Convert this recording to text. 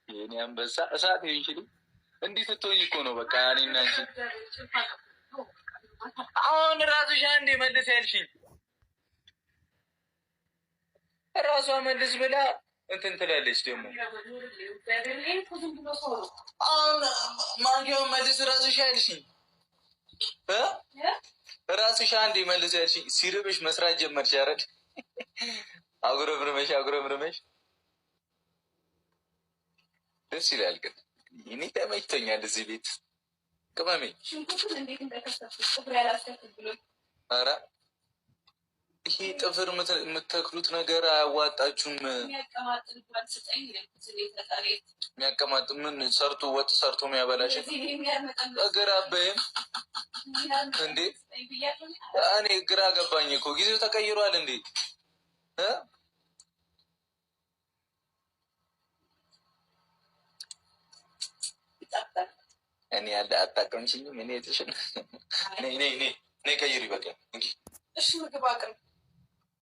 የኔ አንበሳ እሳት ይንችል እንዲህ ስትሆኝ እኮ ነው። በቃ እኔና አንቺ አሁን ራስሽ አንዴ መልስ ያልሽኝ ራሷ መልስ ብላ እንትን ትላለች። ደግሞ አሁን ማንኪያውን መልስ ራስሽ ያልሽኝ፣ ራስሽ አንዴ መልስ ያልሽኝ ሲርብሽ መስራት ጀመርሽ። ያረድ አጉረምርመሽ አጉረምርመሽ ደስ ይላል። ግን እኔ ተመችቶኛል እዚህ ቤት ቅመሜ። ኧረ ይሄ ጥፍር የምተክሉት ነገር አያዋጣችሁም። የሚያቀማጥ ምን ሰርቶ ወጥ ሰርቶ የሚያበላሽ እግር አበይም እንዴ? እኔ ግራ ገባኝ እኮ፣ ጊዜው ተቀይሯል እንዴ? እኔ ያለ አታቀምሽኝም። እኔ ነይ ነይ ነይ ቀይሪ በቃ። እሺ ምግብ አቅርብ።